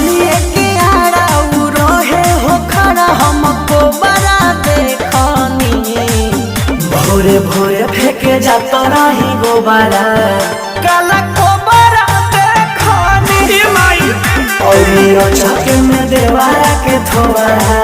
चलिए के आड़ा उ रहे हो खड़ा, हमको बड़ा देखनी। भोरे भोरे फेंके जात रही गोबारा, काला कोबरा देखनी। ए माई। और चके में देवारा के थोबारा,